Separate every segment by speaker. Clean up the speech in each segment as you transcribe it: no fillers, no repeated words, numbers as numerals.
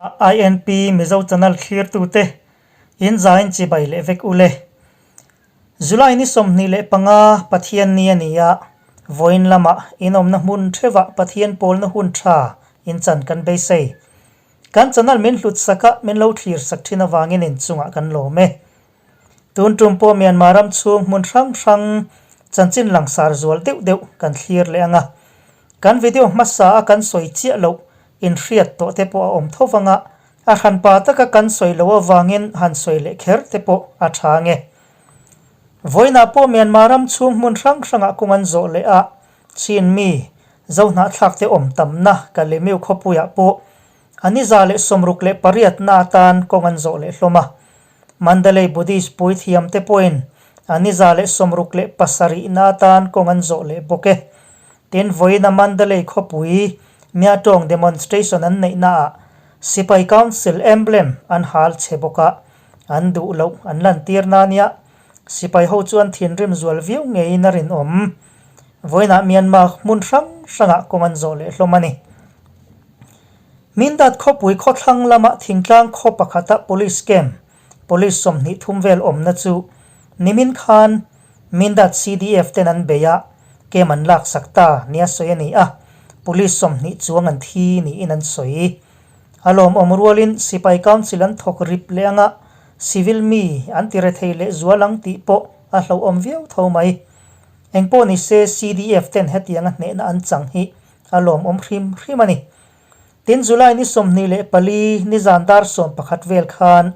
Speaker 1: INP Mizo Channel thlirtute in zain chibai leh vek ule. July ni 25 Pathian ni a ni a, vawiin lamah inawmna hmun theuhah Pathian pawlna hun tha in chan kan beisei. Kan channel min hlut sak a, min lo thlir sak thin avangin inchungah kan lawm e. Tun tum pawh Myanmar ram chhung hmun hrang hrang chanchin langsar zual deuh deuh kan thlir leh ang a. Kan video hmasa a kan sawi chiah loh inhriat tawh te pawh a awm tho vang a, a hranpa taka kan sawi loh avangin han sawi leh kher te pawh a tha ang e. Vawiinah pawh Myanmar ram chhung hmun hrang hrangah kawng an zawh leh a, Chin mi Zohnahthlak te awm tamna Kalemiu khawpuiah pawh a ni 168 na atan kawng an zawh leh hlawm a. Mandalay Buddhist puithiam te pawhin a ni 67 na atan kawng an zawh leh bawk e. Tin, vawiina Mandalay khawpui Myatawng demonstration an neihnaah Sipai Council emblem an hal che bawk a, an duh loh an lantir na nia Sipai ho chu an thinrim zual viau ngeiin a rinawm. Vawiinah Myanmar hmun hrang hrangah kawng an zawh leh hlawm a ni. Mindat khawpui khawthlang lama thingtlang khaw pakhata police camp, police 23 vel awmna chu nimin khan Mindat CDF ten an bei a, camp an laksak ta nia sawi a ni a, police 20 chuang an thi niin an sawi. A lawmawm rualin Sipai Council an thawk rip leh anga civil mi an ti rethei leh zual ang tih pawh a hlauhawm viau tho mai. Engpawh ni se CDF ten hetianga hnehna an chang hi a lawmawm hrim hrim a ni. Tin July ni 24 nizan dar 11 vel khan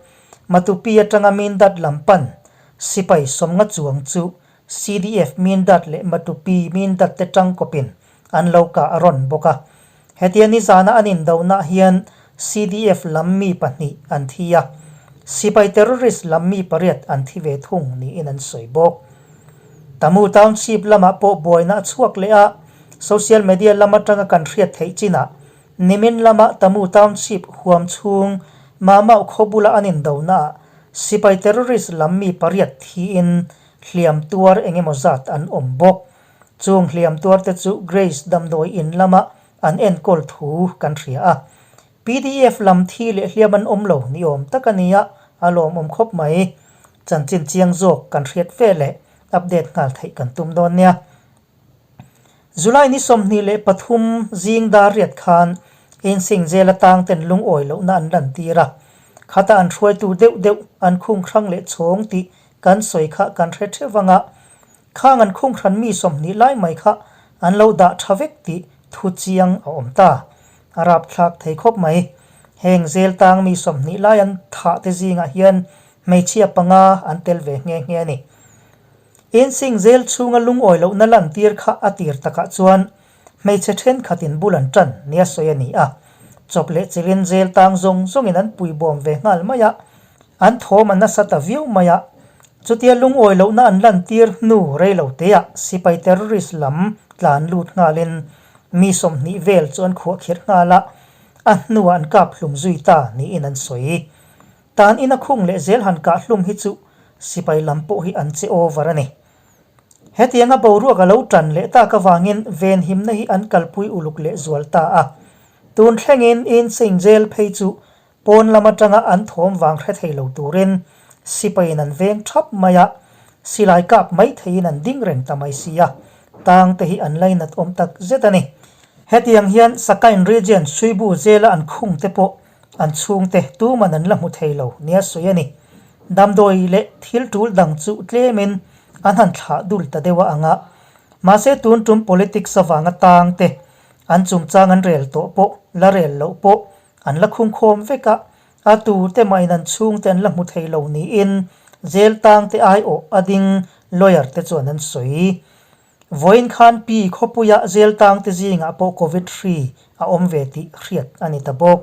Speaker 1: Matupi atanga Mindat lam pan sipai 50 chuang chu CDF Mindat leh Matupi Mindat te tangkawpin an lo kah a rawn bawk a. Hetia nizana an indonaah hian CDF lam mi pahnih an thi a, sipai terrorist lam mi pariat an thi ve thung niin an sawi bawk. Tamu Township lamah pawh buaina a chhuak leh a, social media lam atanga kan hriat theih chinah nimin lama Tamu Township huam chhung Mamau khaw bula an indonaah sipai terrorist lam mi pariat thiin hliam tuar eng emaw zat an awm bawk. Chung hliam tuarte chu Grace damdawi in lama an enkawl thu kan hria a. Pdf lam thi leh hliam an awm lo ni awm tak a ni a, a lawmawm khawp mai. Chanchin chiang zawk kan hriat ve leh update nghal theih kan tum dawn nia. July ni 23 zing dar riat khan Insing jail atang ten lungawi lohna an lantir a, khata an hruaitu deuh deuh an khung hrang leh chhawng tih kan sawi kha kan hre theuh ang a. Khang an khung hran mi 20 lai mai kha an lo dah tha vek tih thu chiang a awm ta. A rapthlak thei khawp mai. Heng zel tang mi 20 lai an thah te zingah hian hmeichhia panga an tel ve nghe nghe a ni. Insing zel chhunga lungawi lohna lantir kha a tir takah chuan hmeichhe thenkhatin bul an tan nia sawi a ni a. Chawp leh chilhin zel tang zawng zawngin an puibawm ve nghal mai a, an thawm a nasa ta viau mai a. Chutia lungawi lohna an lantir hnu rei lo teah sipai terrorist lam tlan lut nghalin mi 20 vel chu an khuahkhirh nghal a, a hnuah an kap hlum zui ta niin an sawi. Tan ina khung leh zel han kah hlum hi chu sipai lam pawh hi an che over a ni. Hetianga boruak a lo tan leh tak avangin venhimna hi an kalpui uluk leh zual ta a. Tun thlengin Insane Jail phei chu pawn lam atanga an thawm vang hre thei lo turin sipaiin an veng thap mai a, silai kap mai theiin an ding reng ta mai si a, tang te hi an lainat awm tak zet a ni. Hetiang hian Sakain Region Suibu Jail-a an khung te pawh An chhungte tuman an la hmu thei lo nia sawi a ni. Damdawi leh thil tul dang chu tlemin an han thlah dul ta deuh a ang a. Mahse tun tum politics avanga tang te, an chungchang an rel tawh pawh la rel loh pawh an la khungkhawm vek a, a tu te mahin an chhungte an la hmu thei lo niin jail tang te aiawh a ding lawyer te chuan an sawi. Vawiin khan Pi khawpuia jail tang te zingah pawh Covid hri a awm ve tih hriat a ni ta bawk.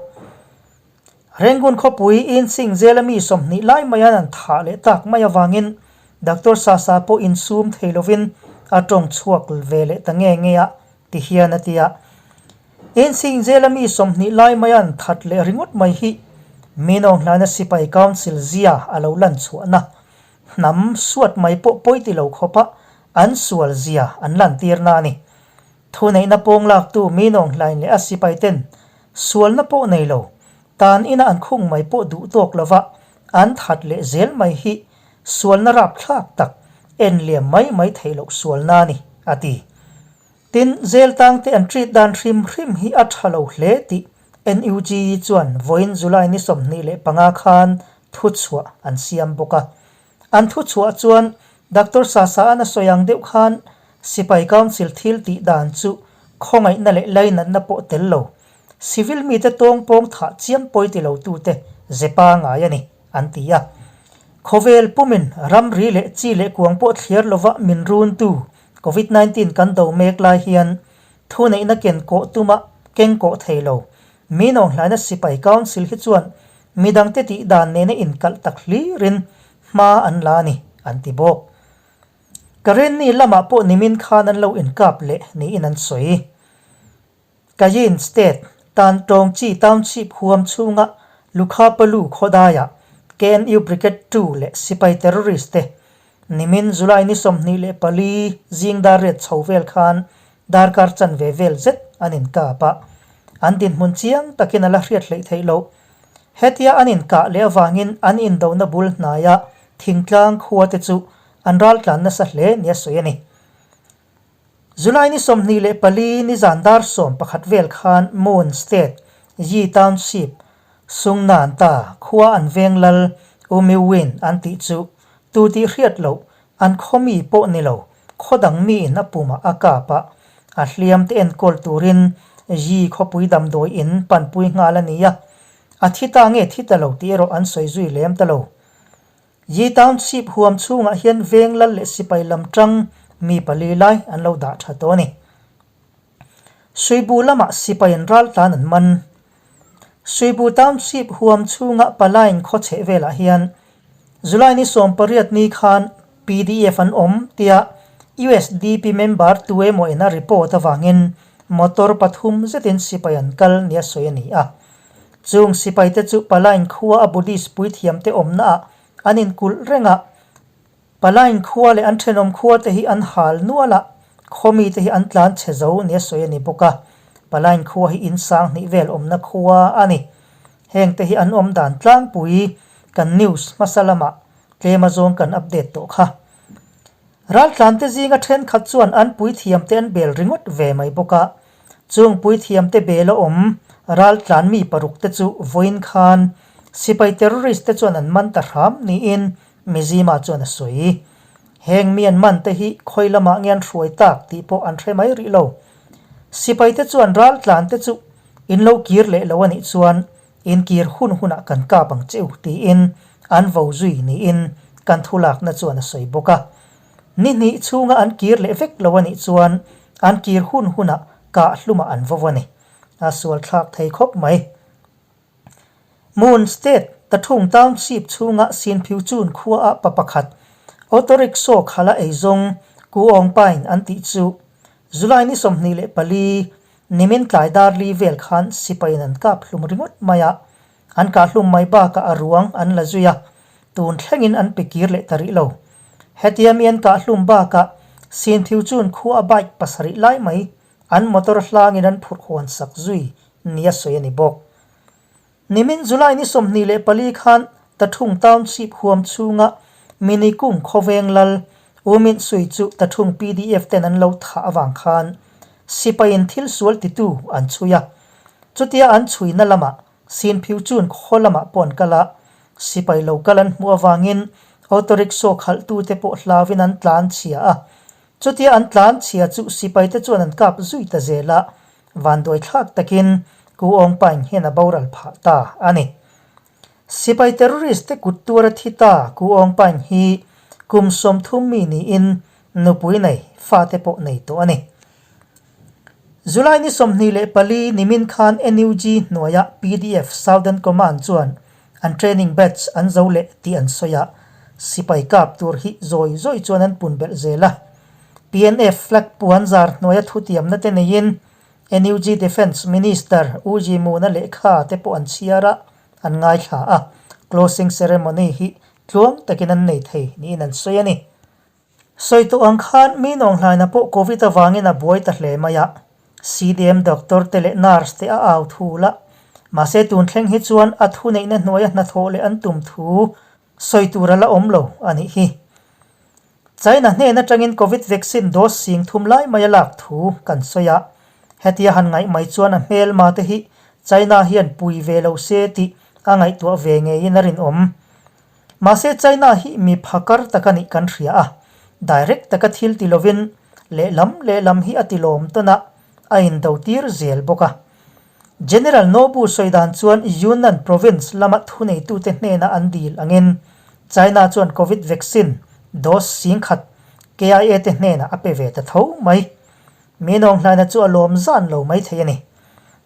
Speaker 1: Rangoon khawpui Insing jail a mi 20 lai maian an thah leh tak mai avangin Doctor Sasa pawh insum thei lovin a tawng chhuak ve leh ta nge nge a ti hian a ti a. Insing jail a mi 20 lai maian that leh ringawt mai hi Minawng hlana Sipai Council zia a lo lan chhuahna Hnam suat mai pawh pawi ti lo khawpa an sual zia an lantirna a ni. Thuneihna pawng laktu Minawng Hlain leh a sipai ten sualna pawh nei lo. Tan ina an khung mai pawh duh tawk lova an that leh zel mai hi sualna rapthlak tak en liam mai mai theih loh sualna a ni, a ti. Tin, zel tangte an treat dan hrim hrim hi a tha lo hle tih NUG chuan vawiin July ni 25 khan thuchhuah an siam bawk a. An thuchhuah chuan Doctor Sasa-a'n a sawi ang deuh khan Sipai Council thil tih dan chu khawngaihna leh lainatna pawh tel lo, civil mite tawngpawng thah chiam pawi ti lotute ze pangai a ni, an ti a. Khawvel pumin ramri leh chi leh kuang pawh thliar lova min runtu Covid 19 kan do mek lai hian thuneihna ken kawh tuma keng kawh thei lo min awnghlaina Sipai Council hi chuan Midangte tih dan nena inkalh tak hlirin hma an la a ni, an ti bawk. Karenni lamah pawh nimin khan an lo inkap leh niin an sawi. Kayin State, Tan Tawngchi Township huam chhunga Lukhapalu khawdaiah KNU Brigade Two leh sipai terrorist te nimin July ni 24 zing dar riat chho vel khan darkar chanve vel zet an inkap a, an dinhmun chiang takin a la hriat hleih theih loh. Hetia an inkah leh avangin an indona bul hnaia thingtlang khua te chu an raltlan nasa hle nia sawi a ni. July ni 24 nizan dar 11 vel khan Mon State, Yi Township, Sungnan ta khua an veng lal U Myo Win an tih chu tu tih hriat loh an khaw mi pawh ni lo, khaw dang miin a pumah a kap a, a hliam te enkawl turin Yi khawpui damdawi in panpui nghal a ni a, a thi ta nge thi ta lo tih erawh an sawi zui lem ta lo. Yi Township huam chhungah hian veng lal leh sipai lam tang mi pali lai an lo dah tha tawh a ni. Suibu lamah sipai an ral tlan an man. Suibu Township huam chhunga Palain khaw chheh velah hian July ni 18 ni khan pdf an awm tia usdp member tu emaw in a report avangin motor pathum zetin sipai an kal nia sawi a ni a. Chung sipaite chu Palain khua a Buddhist puithiamte awmnaah an inkulh reng a. Palain khua leh an thenawm khua te hi an hal nual a, khaw mite hi an tlan chhe zo nia sawi a ni bawk a. Palain khua hi in sang hnih vel awmna khua a ni. Heng te hi an awm dan tlangpui kan news hmasa lamah tlem azawng kan update tawh kha. Raltlante zinga thenkhat chuan an puithiamte an bel ringawt ve mai bawk a. Chung puithiamte bel a awm raltlan mi paruk te chu vawiin khan sipai terrorist te chuan an man ta hram niin Mizima chuan a sawi. Heng mi an man te hi khawi lamah nge an hruai tak tih pawh an hre mai rih lo. Sipaite chuan raltlan te chu in lo kir leh lo a nih chuan in kir hun hunah kan kap ang che u tiin an vo zui niin kan thulakna chuan a sawi bawk a. Ni hnih chhunga an kir leh vek lo a nih chuan an kir hun hunah kah hlumah an vo a ni. A sual thlak thei khawp mai. Mon State, Tathung Township chhunga Sinphiuchun khuaah pa pakhat auto rickshaw khala eizawng Ku Aung Paing an tih chu July ni 24 nimin tlai dar li vel khan sipaiin an kap hlum ringawt mai a, an kah hlum mai bakah a ruang an la zui a, tun thlengin an pe kir leh ta rih lo. Hetia mi an kah hlum bakah Sinphiuchun khua a bike pasarih lai mai An motor hlangin an phurh hawn sak zui nia sawi a ni bawk. Nimin July ni 24 khan Tathung Township huam chhunga Mini Kung khawveng lal U Mint Sui chu Tathung pdf ten an lo thah avang khan sipaiin thil sual titu an chhui a. Chutia an chhuina lamah Sinphiu chun khaw lamah pawh an kal a, sipai lo kal an hmuh avangin auto rickshaw khalhtute pawh hlauin an tlan chhia a. Chutia an tlan chhia chu sipaite chuan an kap zui ta zel a, vanduai thlak takin Ku Aung Paing hian a boral phah ta a ni. Sipai terrorist te kut tuar a thi ta Ku Aung Paing hi kum 30 mi niin nupui nei fate pawh nei tawh a ni. July ni 24 nimin khan NUG hnuaia pdf Southern Command chuan an training batch an zo leh tih an sawi a, sipai kap tur hi zawi zawi chuan an pun belh zel a. PNF flag puan zar hnuaia thutiamna te neiin NUG Defence Minister U Ji Muna lehkha te pawh an chhiar a, an ngaithla a, closing ceremony hi tluang takin an nei thei niin an sawi a ni. Sawi tawh ang khan mi nawnghlaina pawh Covid avangin a buai ta hle mai a, CDM doctor te leh nurse te a au thul a. Mahse tun thleng hi chuan a thuneihna hnuaia hnathawh leh an tum thu sawi tur a la awm lo a nih hi. China hnen atangin Covid vaccine dose sing thum lai mai a lak thu kan sawi a, hetia han ngaih mai chuan a hmelma te hi China hian pui ve lo se tih a ngaihtuah ve ngeiin a rinawm. Mahse China hi mi phakar tak a nih kan hria a, direct taka thil ti lovin lehlam lehlam hi a ti lawm tawn a, a indo tir zel bawk a. General Nobu sawi dan chuan Yunnan province lama thuneitute hnena an dil angin China chuan Covid vaccine dose 10,000 KIA te hnenah a pe ve ta tho mai. Mi nawnghlaina chu a lawm zan lo mai thei a ni.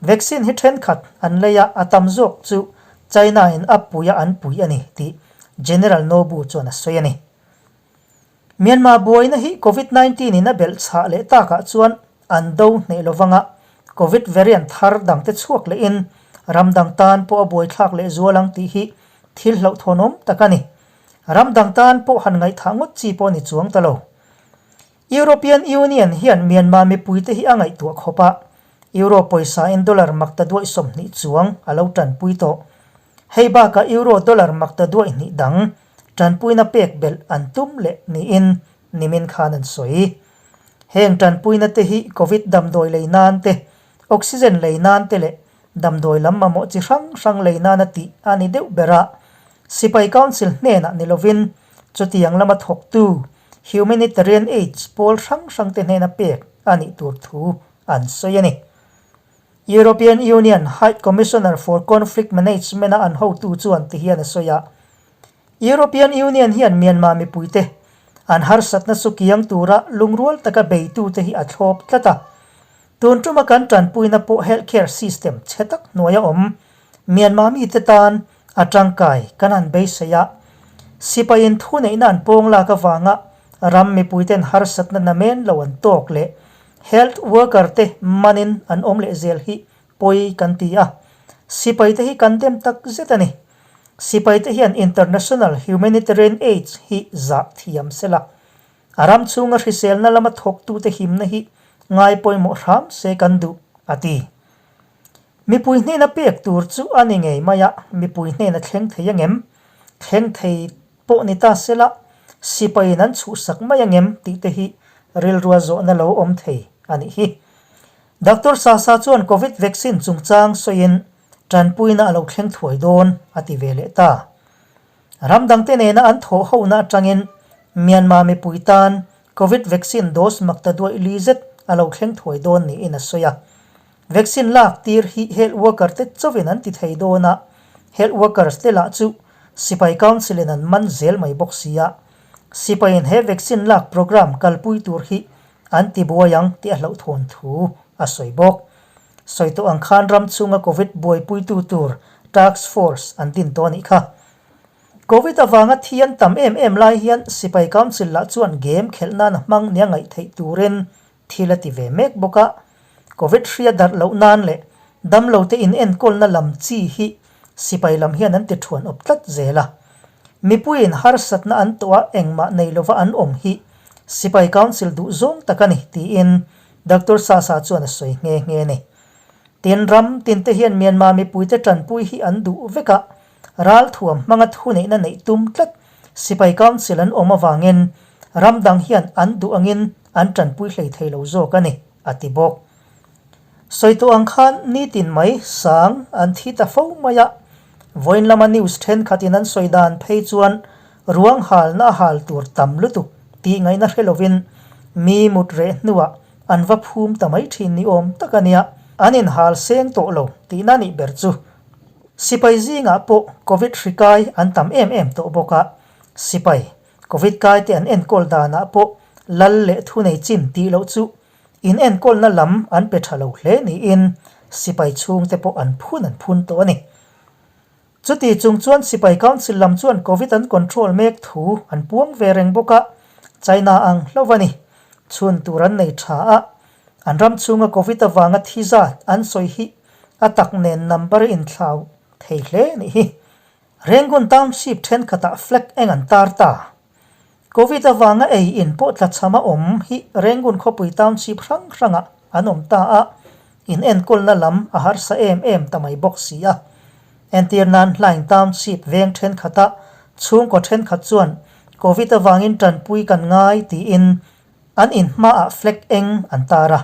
Speaker 1: Vaccine hi thenkhat an lei a, a tam zawk chu China in a pui a an pui a ni tih General Nobu chuan a sawi a ni. Myanmar buaina hi Covid 19 in a belh chhah leh takah chuan an do hneh lo vanga Covid variant thar dangte chhuak lehin ram dang tan pawh a buaithlak leh zual ang tih hi thil hlauhthawnawm tak a ni. Ram dang tan pawh han ngaihthah ngawt chi pawh a ni chuang ta lo. European Union hian Myanmar mipuite hi a ngaihtuah khawp a, Euro pawisa in dollar makta duaih 20 chuang a lo tanpui tawh. Hei bakah Euro dollar makta duaih hnih dang tanpuina pek belh an tum leh niin nimin khan an sawi. Heng tanpuina te hi Covid damdawi lei nan te, oxygen lei nan te leh damdawi lam mamawh chi hrang hrang lei nana tih a ni deuh ber a, Sipai Council hnenah ni lovin chutiang lama thawktu Humanitarian Aids pawl hrang hrang te hnena pek a nih tur thu an sawi a ni. European Union High Commissioner for Conflict Management-a an hotu chuan ti hian a sawi a, European Union hian Myanmar mipuite an harsatna chu kiang tura lungrual taka beitute hi a thlawp tlat a. Tun tuma kan tanpuina pawh healthcare system chhe tak hnuaia awm Myanmar mite tan a tangkai kan han beisei a. Sipaiin thuneihna an pawng lak avanga ram mipuiten harsatna namen lo an tawk leh Health worker te manin an awm leh zel hi pawi kan ti a, sipai te hi kan dem tak zet a ni. Sipai te hian international humanitarian aids hi zah thiam se la, a ram chhunga hriselna lama thawktute himna hi ngai pawimawh hram se kan duh, a ti. Mipui hnena pek tur chu a ni ngei mai a, mipui hnena thleng thei angem? Thleng thei pawh ni ta se la, sipaiin an chhuhsak mai angem tih te hi rilrua zawhna lo awm thei a nih hi. Doctor Sasa chuan Covid vaccine chungchang sawiin tanpuina a lo thleng thuai dawn a ti ve leh ta. Ram dangte nena an thawh hona atangin Myanmar mipui tan Covid vaccine dose makta duaih li zet a lo thleng thuai dawn niin a sawi a. Vaccine lak tir hi health worker te chauhin an ti thei dawn a, health workers te lah chu Sipai Council in an man zel mai bawk si a, Sipaiin he vaccine lak programme kalpui tur hi an ti buai ang tih a hlauhthawn thu a sawi bawk. Sawi tawh ang khan ram chhunga Covid buaipuitu tur task force an din tawh a nih kha. Covid avanga thi an tam em em lai hian Sipai Council lah chuan game khelh nan a hmang nia ngaih theih turin thil a ti ve mek bawk a, Covid hria darh loh nan leh damlote inenkawlna lam chi hi sipai lam hian an ti thuan awp tlat zel a. Mipuiin harsatna an tawh a engmah nei lova an awm hi Sipai Council duh zawng tak a ni tiin Doctor Sasa chuan a sawi nghe nghe a ni. Tin, ram tinte hian Myanmar mipuite tanpui hi an duh vek a, Ralthuam hmanga thuneihna neih tum tlat Sipai Council an awm avangin ram dang hian an duh angin an tanpui hlei thei lo zawk a ni, a ti bawk. Sawi tawh ang khan nitin mai sang an thi ta fo mai a, vawiin lama news thenkhatin an sawi dan phei chuan ruang halna a hal tur tam lutuk tih ngaihna hre lovin mi mut reh hnuah an va phum ta mai thin ni awm tak a nia, an inhal seng tawh lo tihna nih ber chu. Sipai zingah pawh Covid hri kai an tam em em tawh bawk a, sipai Covid kai te an enkawl danah pawh lal leh thunei chin tih loh chu in enkawlna lam an pe tha lo hle niin sipai chhungte pawh an phun an phun tawh a ni. Chuti chung chuan sipai council lam chuan Covid an control mek thu an puang ve reng bawk a, China ang hlauh a ni. Chhun tur an nei tha a, an ram chhunga Covid avanga thi zat an sawi hi A tak nen number a inthlau thei hle nih hi. Rangoon Township thenkhatah flag eng an tar ta. Covid avanga ei in pawh tlachham a awm hi Rangoon khawpui township hrang hrangah an awm ta a. In enkawlna lam a harsa em em ta mai bawk si a. Entir nan Hlaing Township veng thenkhat ah chhungkaw thenkhat chuan Covid avangin tanpui kan ngai tiin an in hma ah flag eng an tar a,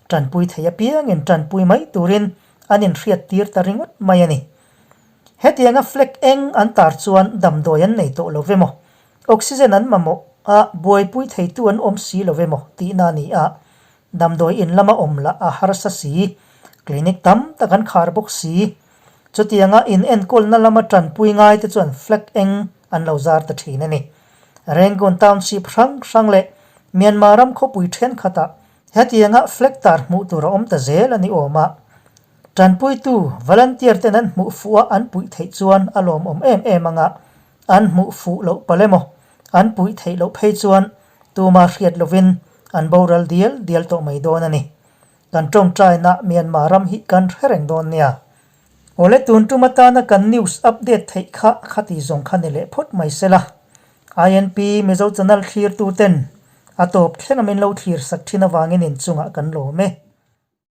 Speaker 1: tanpui thei apiangin tanpui mai turin an inhriat tir ta ringawt mai a ni. Hetianga flag eng an tar chuan damdawi an nei tawh lo ve maw? Oxygen an mamawh a buaipui theitu an awm si lo ve maw tihna a ni a. Damdawi in lama awm lah a harsa si, clinic tam tak an khar bawk si. Chutianga in enkawlna lama tanpui ngai te chuan flag eng an lo zar ta thin a ni. Rangoon Township hrang hrang leh Myanmar ram khawpui thenkhatah hetianga flag tar hmuh tur a awm ta zel a ni awm a. Tanpuitu volunteer ten an hmuh fuh a an puih theih chuan a lawmawm em em anga an hmuh fuh loh palh emaw an puih theih loh phei chuan tuma hriat lovin an boral dial dial tawh mai dawn a ni. Kan tawngtaina Myanmar ram hi kan hre reng dawn nia. Awle tun tum atana kan news update theih kha khati zawng kha ni leh phawt mai sela. INP Mizo channel thlirtu ten a tawp thleng a min lo thlir sak thin avangin inchungah kan lawm e.